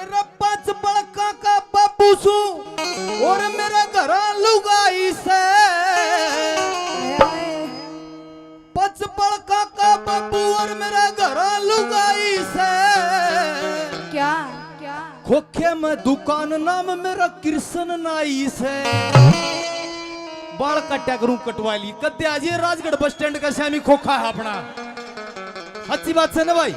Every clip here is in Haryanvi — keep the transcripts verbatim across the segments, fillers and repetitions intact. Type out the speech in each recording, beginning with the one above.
मेरा पांच बड़का का बाबू सू और मेरा घरा लुगाई से। पांच बड़का का बाबू और मेरा घरा लुगाई से। क्या? क्या? खोखे में दुकान, नाम मेरा कृष्ण नाई से। बाल कट्या करूं कटवा ली। कद्दे आज ये राजगढ़ बस स्टैंड का स्यामी खोखा है अपना। सच्ची बात से ना भाई,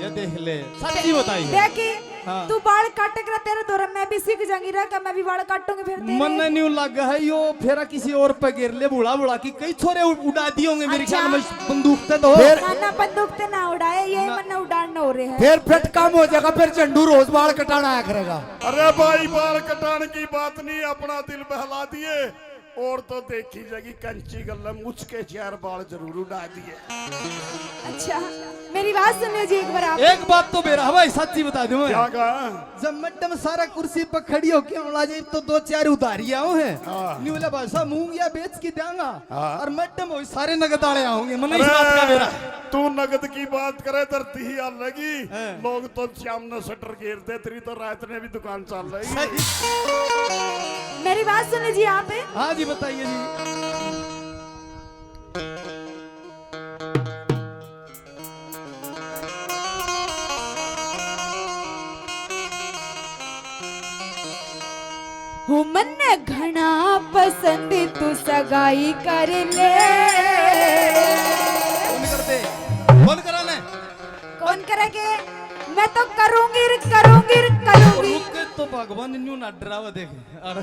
ये देख ले, सच्ची बताई है। देखी, हाँ। तू बाल काटे कर तेरे दौरान मैं भी सीख जाऊंगी रे, क्या मैं भी बाल काटूंगी फिर तेरे? मन्ने न्यू लग है यो फेरा किसी और पे घेर ले, बुला बुला की कई छोरे उ-, उड़ा दिए होंगे मेरे अच्छा। ख्याल में बंदूक ते तो। फिर ना, ना, बंदूक ते ना उड़ाए, ये ना। मन्ने उड़ान हो रहे हैं। फिर फिट कम हो जाएगा, फिर झंडू रोज बाल कटाना आया करेगा। अरे भाई, बाल कटाने की बात नहीं, अपना दिल बहला दिए। और तो देखी जाएगी कंची गल्ला मुझ के चार बाल जरूर उड़ा दिए। अच्छा, मेरी बात सुन लो जी एक बार आप। एक बात तो बेरा भाई, सच्ची बता दूं मैं। क्या कहा? जब मैडम सारा कुर्सी पर खड़ी होके आने लगे तो दो चार उधारी आओ हैं। हाँ। न्यू बोला, "भाई साहब, मूंगिया बेच के देंगा।" हाँ। और मैडम वही सारे नगद आले आओगे, मन्ने इस अरे, बात का बेरा। तू नगद की बात करे, धरती ही हाल लगी। हाँ। लोग तो शाम ने शटर घेर दे, तेरी तो रात ने भी दुकान चल रही है। सही। मेरी बात सुन लीजिए आप। हाँ जी, बताइए जी। हो मन्ने घणा पसंद, तू सगाई कर ले। कौन कर दे? कौन करा ले? कौन करेगे? मैं तो करूंगी रे, करूंगी रे, करूंगी। रुक तो भगवान, न्यू ना डरावा देख। और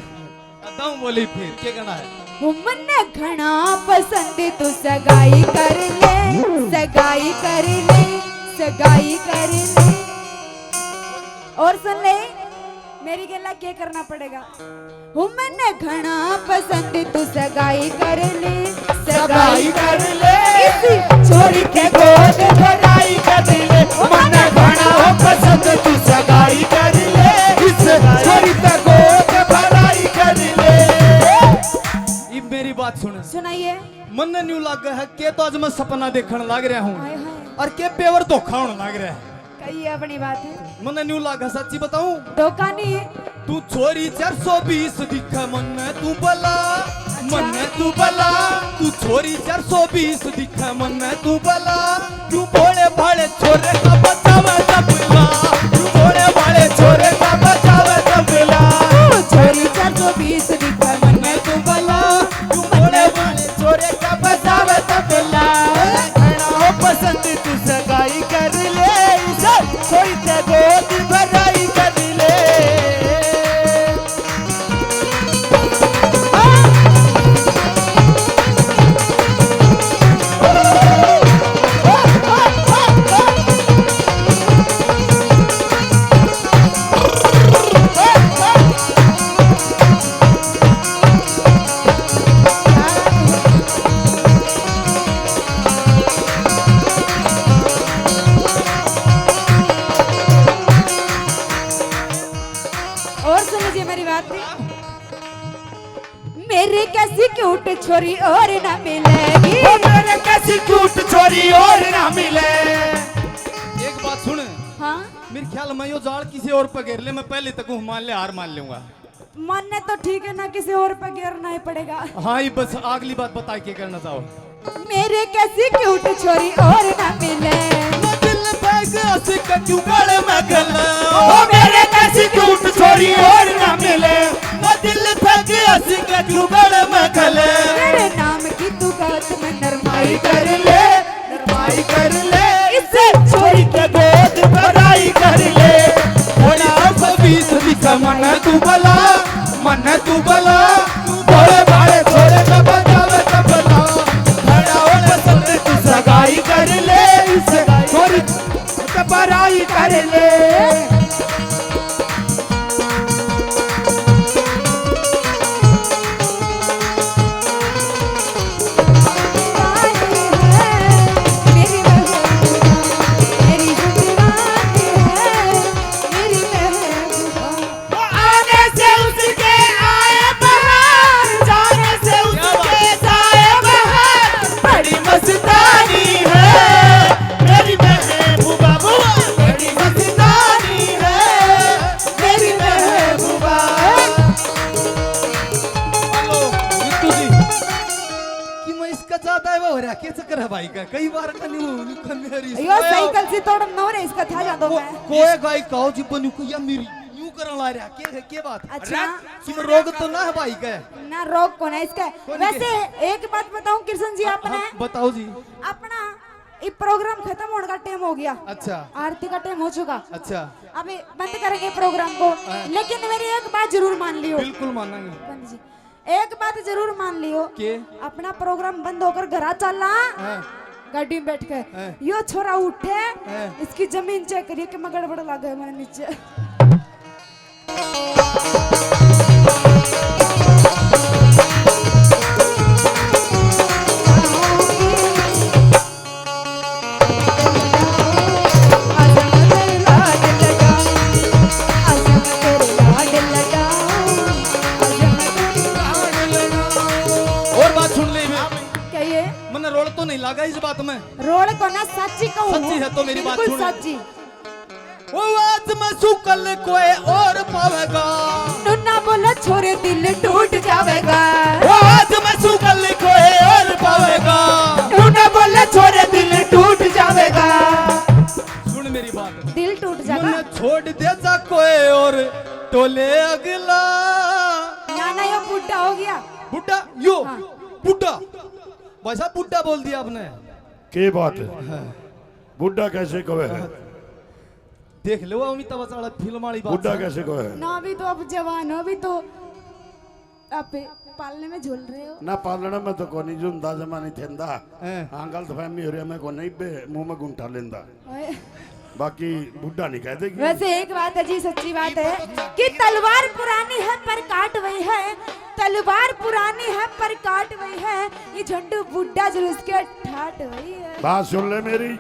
अदाऊं बोली फिर, के कहना है? वो मन्ने घणा पसंद, तू सगाई कर ले, सगाई कर ले, सगाई कर ले। और सुन ले, मेरी गेला के करना पड़ेगा। हो मन्ने घणा पसंद, तू सगाई कर ले, सगाई कर ले। इस छोरी के गोद भराई कर ले। मन्ने घणा पसंद, तू सगाई कर ले, इस छोरी के गोद भराई कर ले। इब मेरी बात सुन। सुनाइए। मन्ने न्यू लागे है के तो आज मैं सपना देखण लाग रहा हूँ। हाय, हाय। और के पेवर धोखा होने लाग रहा है। कही अपनी बात है। मन्ने न्यू लागे, सच्ची बताऊं? धोखा नहीं है। तू छोरी चार सौ बीस दिखे मन्ने तू भला, अच्छा। मन्ने तू भला। तू छोरी चार सौ बीस दिखे मन्ने तू भला। क्यों भोले भाले छोरे का बचावे तबला, क्यों भोले भाले छोरे का बचावे तबला। तू छोरी चार सौ बीस दिखे मन्ने तू भला, क्यों भोले भाले छोरे का बचावे तबला। घणा हो पसंद, तू सगाई कर ले, इस छोरी ते गोद भराई कर ले। और सुन लीजिए मेरी बात। मेरे कैसी क्यूट छोरी और ना मिलेगी। ओ मेरे कैसी क्यूट छोरी और ना मिले। एक बात सुन। हाँ? मेरे ख्याल में यो जाल किसी और पे घेर ले, मैं पहले तक हूँ, मान ले, हार मान लूंगा। मानने तो ठीक है ना, किसी और पे घेरना ही पड़ेगा। हाँ, ये बस अगली बात बता, के करना चाहो? मेरे कैसी क्यूट छोरी और ना मिले। मैं दिल फेंक आशिक क्यों गल में गल। ओ मेरे कैसी क्यूट छोरी और ना मिले। मैं दिल फेंक आशिक क्यों गल में गल। मेरे नाम की तू बात में नरमाई कर ले, नरमाई कर ले। इस छोरी के गोद भराई कर ले। थोड़ा सा बीस दिखा मन तू भला, मन तू भला। भोले भाले छोरे का बजावे तबला। खड़ा हो पसंद तू सगाई कर ले, इस छोरी से बराई कर ले। कई बार का न्यू, न्यू कर मेरी यो साइकिल से तोड़ नो रे, इसका था जा दो। मैं कोई गाय काओ जी बन्यू को या मेरी न्यू करन ला रहा। के, के बात? अच्छा। अरे, तुम रोग तो ना है भाई के? ना, रोग को ना इसका। वैसे एक बात बताऊं कृष्ण जी, आपने, बताओ जी। अपना ये प्रोग्राम खत्म होने का टाइम हो गया। अच्छा। आरती का टाइम हो चुका। अच्छा। अभी बंद करेंगे प्रोग्राम को। हाँ। लेकिन मेरी एक बात जरूर मान लियो। बिल्कुल मानेंगे। पंडित जी, एक बात जरूर मान लियो। के? अपना प्रोग्राम बंद होकर घरा चलना। हाँ। गाड़ी में बैठ के। हाँ। यो छोरा उठे, हाँ। इसकी जमीन चेक करिए कि मैं गड़बड़ लग गया मैंने नीचे। और बात सुन ले। क्या ये? मन्ने रोल तो नहीं लगा इस बात में। रोल को ना, सच्ची कहूँ। सच्ची है तो मेरी बात सुन। सच्ची। ओ आज मैं सुकल कोई और पावेगा। नूना बोला छोरे दिल टूट जावेगा। ओ आज मैं सुकल कोई और पावेगा। नूना बोला छोरे दिल टूट जावेगा। सुन मेरी बात। दिल टूट जाएगा। मन्ने छोड़ दे जा कोई और टोले अगला। ना, ना, यो बुड्ढा हो गया। बुड्ढा? यो? हाँ। बुड्ढा? भाई साहब, बुड्ढा बोल दिया आपने। के बात है? हाँ। बुड्ढा कैसे कहे है? देख लो अमिताभ बच्चन वाला फिल्म वाली बात। बुड्ढा कैसे कहे है? ना, अभी तो आप जवान हो, अभी तो आप पालने में झूल रहे हो। ना, पालने में तो कोनी, जो अंदाज में नहीं थेंदा। हैं। हाँ, गलतफहमी हो रही है, मैं को नहीं बे, मुंह में गुंठा लेंदा। ओए। बाकी बुड्ढा नहीं कह देगी। वैसे एक बात है जी, सच्ची बात है कि तलवार पुरानी है पर काट वही है, तलवार पुरानी है पर काट वही है, ये झंडू बुड्ढा जरूर उसके ठाट वही है। बात सुन ले मेरी,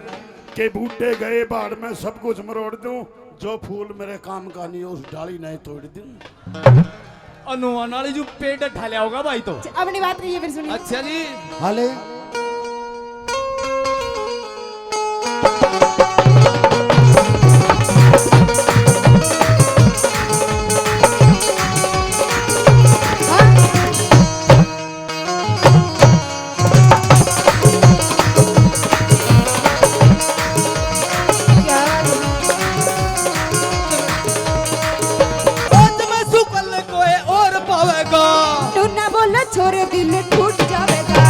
के बूटे गए बाढ़ में, सब कुछ मरोड़ दूं, जो फूल मेरे काम का नहीं, उस डाली नहीं तोड़ दूं। अनुमान वाली जो पेट ठा लिया होगा भाई तो। अपनी बात कहिए फिर सुनिए। अच्छा जी। हाले। आज मैं सुकल कोई और पावेगा। टूना बोला छोरे दिल टूट जावेगा।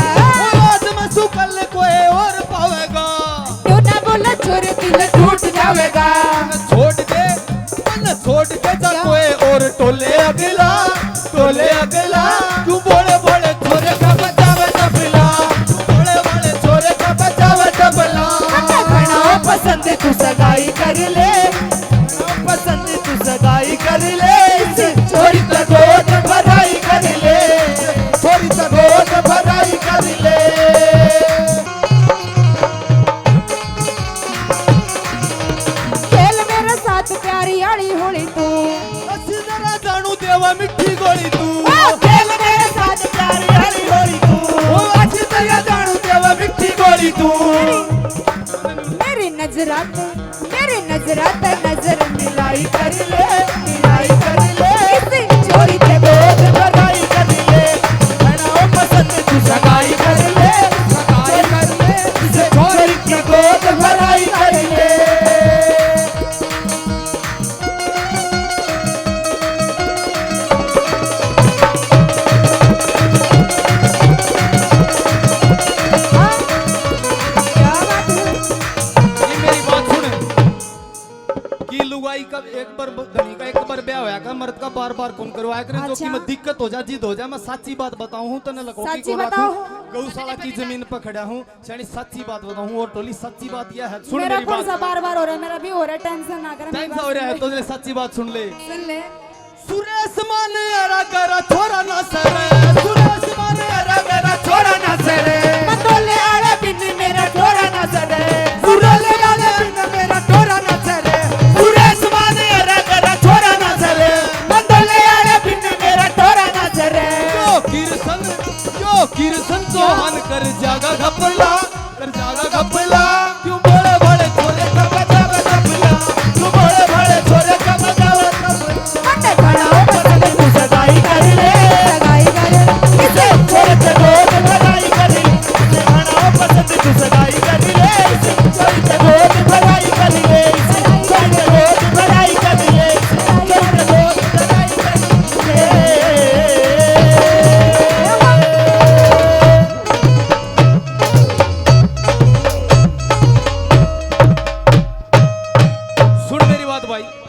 आज मैं सुकल कोई और पावेगा। टूना बोला छोरे दिल टूट जावेगा। छोड़ दे मन छोड़ के जा कोई और टोले अगला, टोले अगला। तू बोले बोले छोरे का बजावे तबला, तू बोले बोले छोरे का बजावे तबला। घणा पसंद तू सगाई कर ले, पसंद तू सगाई कर ले, इस छोरी का गोद भराई कर ले, छोरी का गोद भराई कर ले। खेल मेरे साथ प्यारी आली होली तू। अच्छी तरह जानू देवा मिठी गोली तू। ओ खेल मेरे साथ प्यारी आली होली तू। ओ अच्छी तरह जानू देवा मिठी गोली तू। मेरी नजरा ते, मेरी नजरा ते नजर मिलाई कर ले, मिलाई कर ले। इस छोरी के गोद भराई कर ले। बड़ा पसंद तू सगाई कर ले, सगाई कर ले। इस छोरी के गोद भराई कर ले। ये मेरी बात सुन कि लुगाई का एक बार ब-, धनी का एक बार ब्याह होया का, मर्द का बार बार कौन करवाया करे, जो कि अच्छा। मैं दिक्कत हो जा, जिद हो जा, मैं साची बात बताऊं हूं तने, लको की साची कोला बताओ। गौशाला की जमीन पर खड़ा हूं। सैनी, सच्ची बात बताऊं और टोली, सच्ची बात यह है, सुन मेरा मेरी कौन बात। सा बार बार हो रहा है, मेरा भी हो रहा है, टेंशन ना कर, टेंशन हो रहा है, तो सच्ची बात सुन ले। सुन ले। सुरेश मान अरा करा छोरा ना सरे, सुरेश मान अरा करा छोरा ना सरे। मंदोले आले बिन मेरा छोरा ना सरे। सुरेश